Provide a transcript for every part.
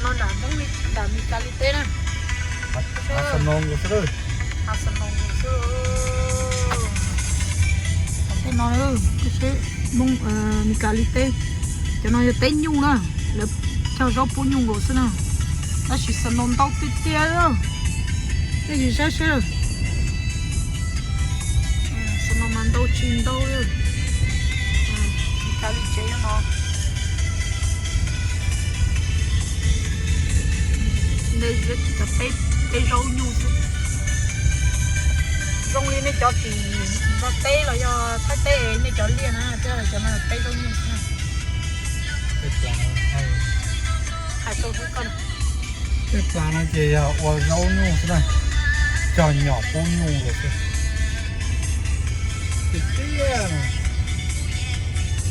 Nram Hmoob li, nram Mis Kas li teb na. Hav snow nkaus xwb. Hav snow nkaus xwb. Tej no, Hmoob, Mis Kas li teb. Cov no yog teb nyuj na, lawv cog zaub pub nyuj nkaus xwb na. Tab sis snow ntau tiag tiag. Tej yus saib seb, snow mas ntau tsis ntau li. Mis Kas li tsev no. Ntawm cov teb, teb zaub nyuj xwb. Zoo li nej cov tim Nplog teb los yog Thaib teb nej cov liaj na, thiab cov no teb zaub nyuj xwb na. Hais rau xwb koj. Tej plav no ces yog ua zaub nyuj xwb na, cog nyom pub nyuj lawm xwb. Tiag tiag,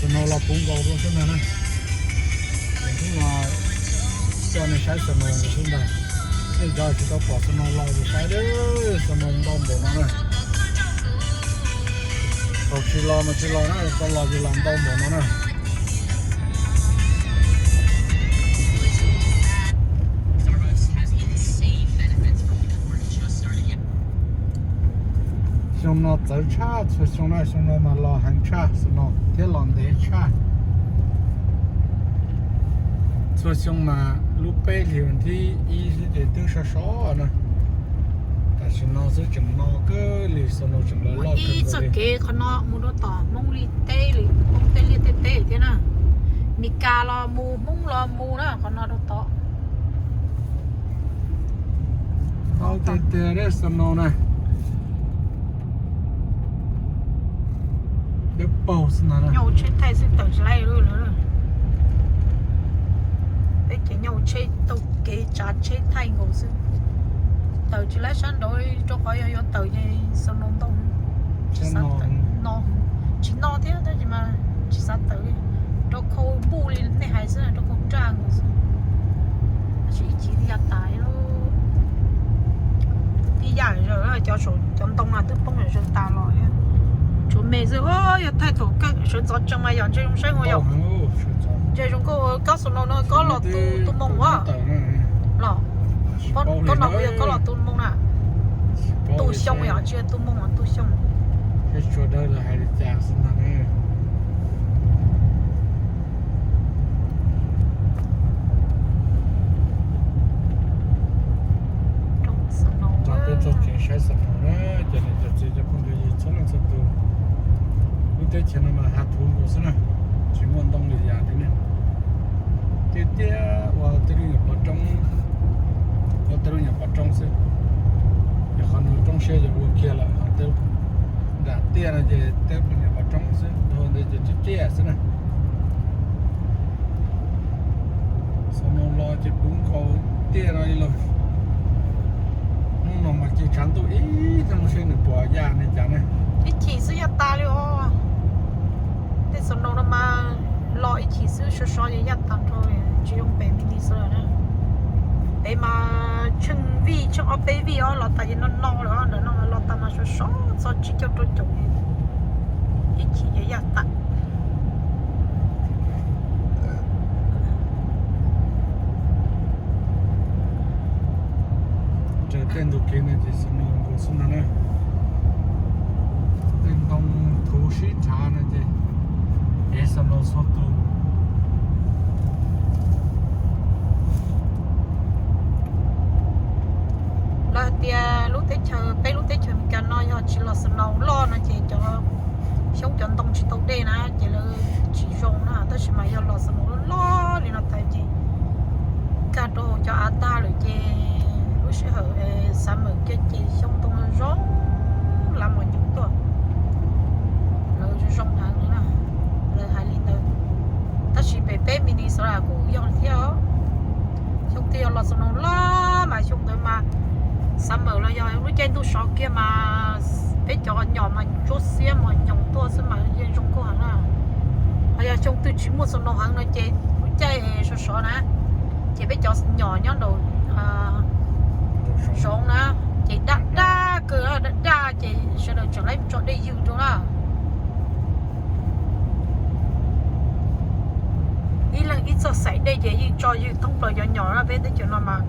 snow los puv nkaus dua xwb ntag na. Hnub no coj nej saib snow nkaus xwb ntag. Nej cov tsis tau pom snow los ces saib, snow ntau npaum no na. Thaum tsis los mas tsis los na, tau los ces los ntau npaum no na. Xyoo no txawv tshaj txhua xyoo na, xyoo no mas los heev tshaj snow thiab los ntev tshaj. Txhua xyoo mas lub peb hlis vas thib ib xwb ces twb sov sov na. Tam sim no xwb tseem no kawg li, snow tseem loj loj kawg nkaus li. Txoj kev qhov no mus rau tom Hmoob li teb li, Hmoob tej liaj tej teb thiab na. Mis Kas los mus, Hmoob los mus na, qhov no rau tod. Ntau tiag tiag snow na. Nyob hauv tsheb thaij xwb tawm tsis laib li. Peb ces nyob hauv tsheb taug kev tsav tsheb thaij nkaus xwb. Tawm tsis laib sab nraud rau qhov yog yuav tawm ces snow ntau. Tsis xav tawm no, tsis no thiab tab sis mas tsis xav tawm li. Rau khau npuj li nej hais xwb, rau khau raj nkaus xwb. Tab sis ib chim twb ya tas li. Twb ya, cov ntoo no twb poob zom zaws tas los thiab. Tshuav me xwb, yog thaij thaum kawg sawv ntxov tsees mas yog ntshe zoo saib ua yom. Ntshe zoo nkauj, kob snow no kob los tu moo a. Los, kob no kuj yog kob los tu moo na. Tu xyoo yom, tsis yog tu moo, tu xyoo. Peb txog tsev saib snow na, ces niam cov txiv cov phooj cov ywg txhua leej txhua tus. Lub teb chaws no mas hav thuv nkaus xwb na, tsis muaj ntoo li yam li ne. Tiag tiag ua tej lub nyuam pov roob, ua tej lub nyuam pov roob xwb. Yog qhov no roob siab yog ua kiag lawm, ho tej nram tiaj no ces tej lub nyuam pov roob xwb, ua ntawd ces tiaj tiaj xwb na. Snow los ces puv nkaus tiaj no li lauj. Hnub no mas ces tshav ntuj ib hnub seb nws puas yaj ne cas ne. Ib chim xwb yaj tas li os. Tej snow no mas los ib chim xwb sov sov ces yaj tas nrho, tsis zoo pem Minnesota na. Pem mas tsheej vij tsheej ob peb vij os los tas ces no no lawm, ntawm no los tas mas sov sov txog tsib caug rau caum, ib chim ces yaj tas. Raws tej ntug kev no ces snow nkaus xwb ntag na. Tej ntoo thuv sib nrhav no ces ev snow txhua tus. Lawv hais tias lub teb chaws, peb lub teb chaws Amelikas no yog tsis los snow loj no ces cov xyoob cov ntoo tsis tau dej na ces lawv tsis zoo na, tab sis mas yog los snow loj loj li no tas ces nkag rau hauv cov av tag lawm ces lub sij hawm summer kiag ces xyoob ntoo zoo, lav mos nyoos tuaj, lawv zoo heev li na, lawv hais li ntawd. Tab sis pem peb Minnesota kuj yog thiab os. Xyoo twg yog los snow loj mas xyoo ntawd mas summer los yog lub caij ntuj sov kiag mas peb cov nyom mas ntsuab xiab mos nyoos tuaj xwb mas yeej zoo nkauj heev na. Ho yog xyoo twg tsis muaj snow heev no ces lub caij sov sov na, ces peb cov nyom nyob nraum zoov na, ces daj daj kawg, daj daj ces sawv daws tseem laib tso dej ywg rau na. Ib leeg ib txoj xaim dej ces yeej tso ywg thoob plaws cov nyom na peb teb chaws no mas.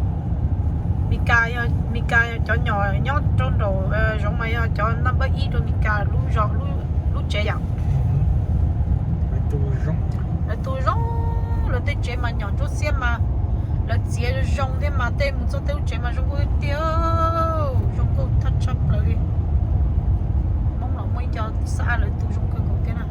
Mis Kas, Mis Kas cov nyom nyob rau nraum zoov mas yog cov naj npawb ib rau Mis Kas lub zos, lub tsev yom. Lawv tu zoo, lawv tej tsev mas nyom nruab xiab mas lawv txiav zoo thiab mas tej mus txog tej lub tsev mas zoo nkauj tiag, zoo nkauj thaj tshaj plaws li. Hmoob los muaj ib co xab lawv tu zoo kawg nkaus thiab na.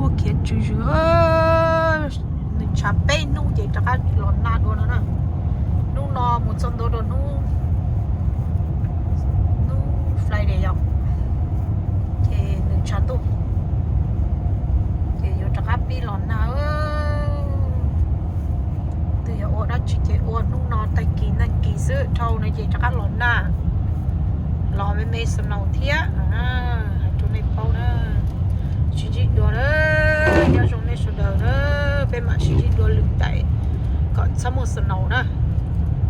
Huab khiav tswv zws, nws tshav peb hnub ces rov qab los nag dua no na. Hnub no mus txog ntua rau hnub, hnub Friday yom, ces nws tshav ntuj, ces yuav rov qab pib los nag. Twb yog ua dab tsi ces ua hnub no tag kis nag kis xwb, dhau no ces rov qab los nag, los me me snow thiab. Hais rau nej paub na, sib ntsib dua na, nyob zoo nej sawv daws na, peb mam sib ntsib dua lwm daim kom txhob muaj snow na.